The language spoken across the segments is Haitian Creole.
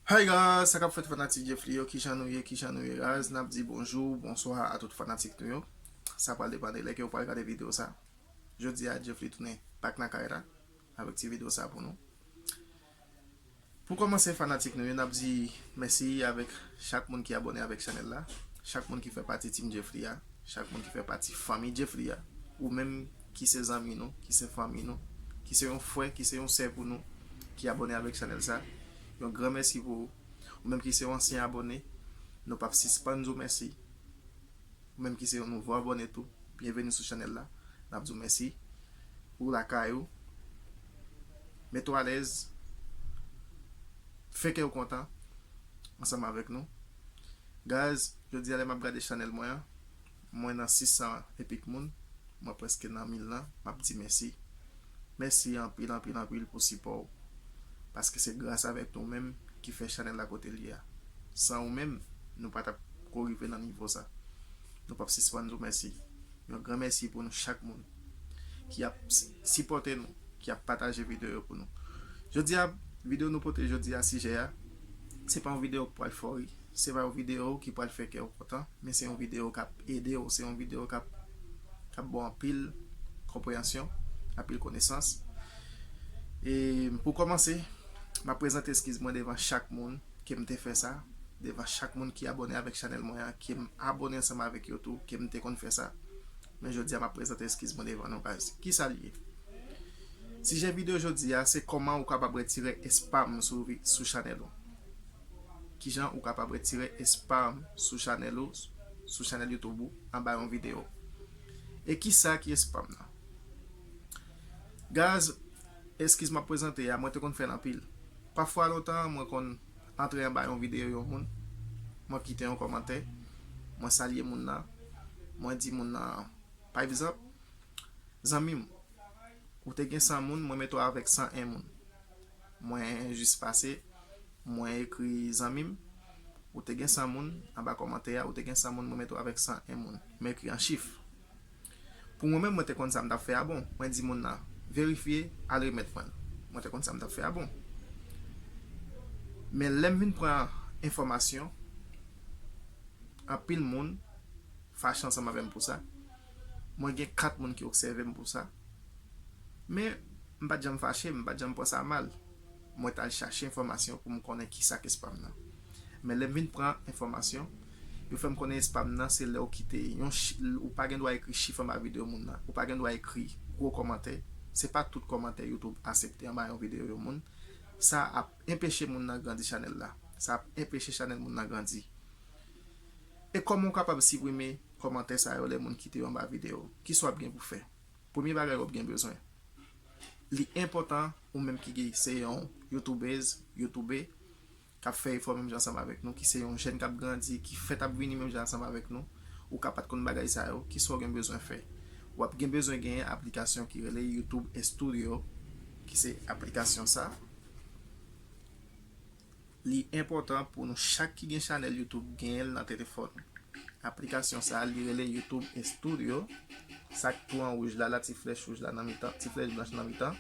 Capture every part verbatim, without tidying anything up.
Hey guys, sa k ap fèt fanatik Jeffly yo, kijan nou ye, kijan nou ye guys? N ap di bonjou, bonswa a tout fanatik nou yo. Sa pral depann de lè ke w pral gade videyo sa. Jodi a Jeffly tounen back nan kay la avèk ti videyo sa pou nou. Pou kòmanse fanatik nou yo, n ap di mèsi avèk chak moun ki abòne avèk chanèl la, chak moun ki fè pati Team Jeffly a, chak moun ki fè pati fanmi Jeffly a, ou menm ki se zanmi nou, ki se fanmi nou, ki se yon frè, ki se yon sè pou nou, ki abòne avèk chanèl sa. Yon gran mèsi pou ou. Ou menm ki se yon ansyen abòne, nou p ap sispann di w mèsi. Ou menm ki se yon nouvo abòne tou, byenveni sou chanèl la. N ap di w mèsi. Ou lakay ou. Mete w alèz. Fè kè w kontan ansanm avèk nou. Guys, jodi a lè m ap gade chanèl mwen an, mwen nan sis san epik moun, mwen prèske nan mil lan, m ap di mèsi. Mèsi anpil, anpil, anpil pou sipò w. Paske se gras avèk nou menm ki fè chanèl la kote l ye a. San ou menm, nou pa t ap ko rive nan nivo sa. Nou p ap sispann di w mèsi. Yon gran mèsi pou nou chak moun ki ap s- sipòte nou, ki ap pataje videyo yo pou nou. Jodi a, videyo nou pote jodi a, sijè a, se pa yon videyo k pral fè w ri, se pa yon videyo ki pral fè kè w kontan, men se yon videyo k ap ede w, se yon videyo k ap, k ap ba w anpil konpreyansyon, anpil konesans. E pou kòmanse, m ap prezante eskiz mwen devan chak moun ke m te fè sa, devan chak moun ki abòne avèk chanèl mwen an, ke m abòne ansanm avèk yo tou, ke m te konn fè sa. Men jodi a, m ap prezante eskiz mwen devan nou, guys. Kisa l ye? Sijè videyo jodi a, se kòman ou kapab retire espam sou, vi- sou chanèl ou. Kijan ou kapab retire espam sou chanèl ou, sou chanèl YouTube ou, anba yon videyo. E kisa ki espam nan? Guys, eskiz m ap prezante a, mwen te konn fè l anpil. Pafwa lontan, mwen konn antre anba yon videyo yon moun, mwen kite yon kòmantè, mwen salye moun nan, mwen di moun nan, pa egzanp, zanmi m, ou te gen san moun, mwen mete w avèk san en moun. Mwen jis pase, mwen ekri zanmi m, ou te gen san moun, anba kòmantè a, ou te gen san moun, mwen mete w avèk san en moun. Mwen ekri an chif. Pou mwen menm, mwen te konn sa m t ap fè a bon. Mwen di moun nan, verifye, al remèt mwen l. Mwen te konn sa m t ap fè a bon. Men lè m vin pran enfòmasyon, anpil moun fache ansanm avè m pou sa. Mwen gen kat moun ki obsève m pou sa. Men m pa t janm fache, m pa t janm pran sa mal. Mwen t al chache enfòmasyon pou m konnen kisa k espam nan. Men lè m vin pran enfòmasyon, yo fè m konnen espam nan se lè w kite yon chi- ou pa gen dwa ekri chif anba videyo moun nan, ou pa gen dwa ekri gwo kòmantè. Se pa tout kòmantè YouTube aksepte anba yon videyo yon moun. Sa ap enpeche moun nan grandi chanèl la. Sa ap enpeche chanèl moun nan grandi. E kòman w kapab siprime kòmantè sa yo lè moun kite yo anba videyo? Kisa w ap gen pou fè? Premye bagay w ap gen bezwen, li enpòtan, ou menm ki se yon youtubèz, youtube, k ap fè efò menm jan ansanm avèk nou, ki se yon jèn k ap grandi, ki fèt ap vini menm jan ansanm avèk nou, ou ka pa t konn bagay sa yo, kisa w gen bezwen fè? W ap gen bezwen genyen aplikasyon ki rele YouTube Studio, ki se aplikasyon sa. Li enpòtan pou nou chak ki gen chanèl YouTube genyen l nan telefòn. Aplikasyon sa a, li rele YouTube Studio. Sa k tou an wouj la, la ti flèch wouj la nan mitan, ti flèch blanch nan mitan.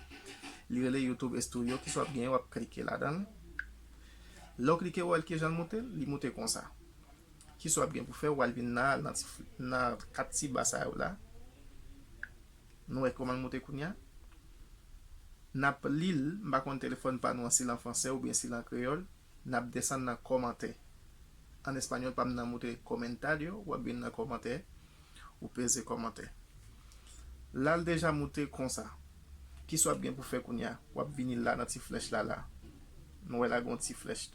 Li rele YouTube Studio. Kisa w ap genyen, w ap klike ladan l. Lè w klike, w wè l kijan l moute, li moute konsa. Kisa w ap gen pou fè, w al vin nan, nan ti fl- nan kat ti ba sa yo la. Nou wè kòman l moute kounye a? N ap li l, m pa konn telefòn pa nou an si l an fransè oubyen si l an kreyòl. N ap desann nan kòmantè. An espanyòl pa m nan moute comentario, w ap vin nan kòmantè, ou peze kòmantè. La l deja moute konsa. Kisa w ap gen pou fè kounye a? W ap vini la nan ti flèch la la. Nou wè la gen yon ti flèch.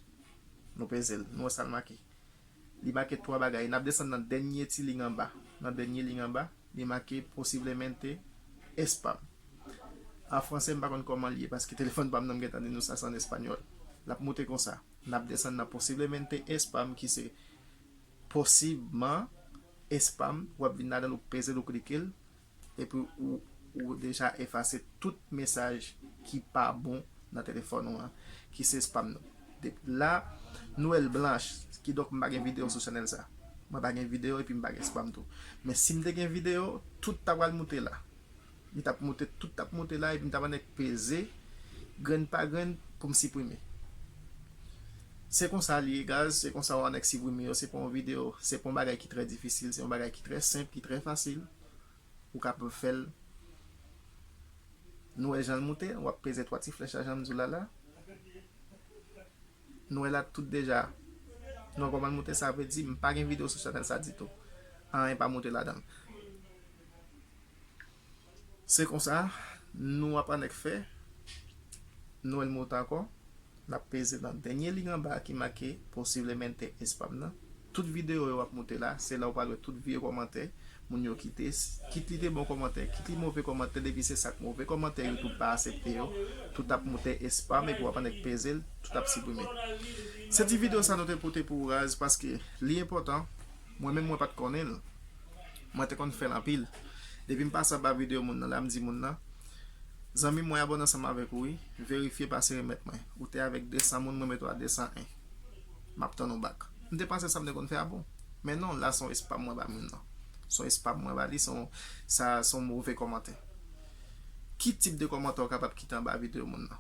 Nou peze l. Nou wè sa l make. Li make twa bagay. N ap desann nan dènye ti liy anba. Nan dènye liy anba, li make posiblemente spam. An fransè, m pa konn kòman l ye, paske telefòn pa m nan m gentan di nou sa, se an espanyòl. L ap moute konsa. N ap desann nan posiblemente spam, ki se posibman spam. W ap vin ladan l, ou peze l, ou klike l, epi ou, ou deja efase tout mesaj ki pa bon nan telefòn ou an, ki se spam nou. Depi la, nou wè l blanch, kidonk m pa gen videyo sou chanèl sa. Mwen pa gen videyo epi m pa gen spam tou. Men si m te gen videyo, tout ta pral moute la. Li t ap moute, tout t ap moute la, epi m ta pral nèk peze, grenn pa grenn, pou m siprime. Se konsa li ye, guys, se konsa w annik siprime yo. Se pa yon videyo, se pa yon bagay ki trè difisil, se yon bagay ki trè senp, ki trè fasil. Ou kapab fè l. Nou wè jan l moute, w ap peze twa ti flèch la, jan m di w la la. Nou wè la tout deja. Nou wè kòman l moute, sa vle di m pa gen videyo sou chanèl sa ditou. Anyen pa moute ladan l. Se konsa, nou ap annik fè. Nou wè l moute ankò. N ap peze nan dènye liy anba a ki make posiblemente spam nan. Tout videyo yo w ap moute la, se la w pral wè tout vye kòmantè moun yo kite, kit li te bon kòmantè, kit li move kòmantè, depi se sa k move kòmantè, YouTube pa aksepte yo, tout ap moute spam epi w ap annik peze l, tout ap siprime. Se ti videyo sa nou te pote pou ou, guys, paske li enpòtan. Mwen menm mwen pa t konnen l. Mwen te konn fè l anpil. Depi m pase anba videyo moun nan la, m di moun nan, zanmi m, mwen abòne ansanm avèk ou wi, verifye pase remèt mwen. Ou te avèk de san moun, mwen mete w a de san en. M ap tann ou bak. M te panse sa m te konn fè a bon. Men non, la se yon spam mwen ba moun nan. Se yon spam mwen ba li, se yon, sa, se yon move kòmantè. Ki tip de kòmantè w kapab kite anba videyo moun nan?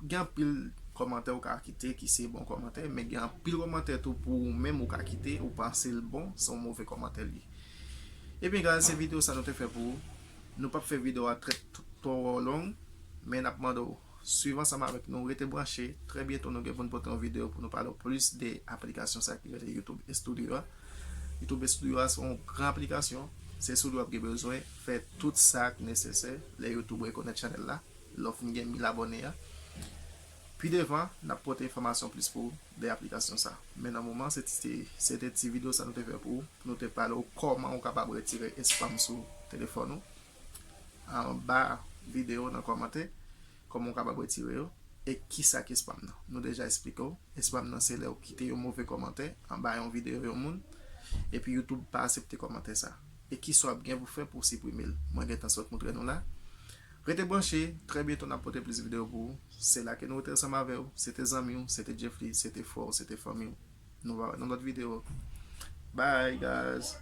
Gen anpil kòmantè ou ka kite ki se bon kòmantè, men gen anpil kòmantè tou pou ou menm ou ka kite, ou panse l bon, se yon move kòmantè li ye. Ebyen, guys, se videyo sa nou te fè pou ou. Nou p ap fè videyo a trè twò long, men n ap mande w swiv ansanm avèk nou, rete branche. Trè byento nou gen pou n pote yon videyo pou nou pale w plis de aplikasyon sa ki rele YouTube Studio a. YouTube Studio a se yon gran aplikasyon, se sou li w ap gen bezwen fè tout sa k nesesè lè YouTube rekonèt chanèl la, lè w fin gen mil abòne a. Pi devan, n ap pote enfòmasyon plis pou ou de aplikasyon sa. Men nan moman, se ti, se te ti videyo sa nou te fè pou ou, pou nou te pale w kòman ou kapab retire spam sou telefòn ou. Anba videyo nan kòmantè, kòman ou kapab retire yo, e kisa ki spam nan. Nou deja eksplike w, spam nan se lè ou kite yon move kòmantè anba yon videyo yon moun, epi YouTube pa aksepte kòmantè sa. E kisa w ap gen pou fè pou w siprime l? Mwen gentan sot montre nou la. Rete branche, trè byento n ap pote plis videyo pou ou. Se la ke nou rete ansanm avè w. Se te zanmi w, se te Jeffrey, se te frè w, se te fanmi w. Nou va wè nan lòt videyo. Bye, guys.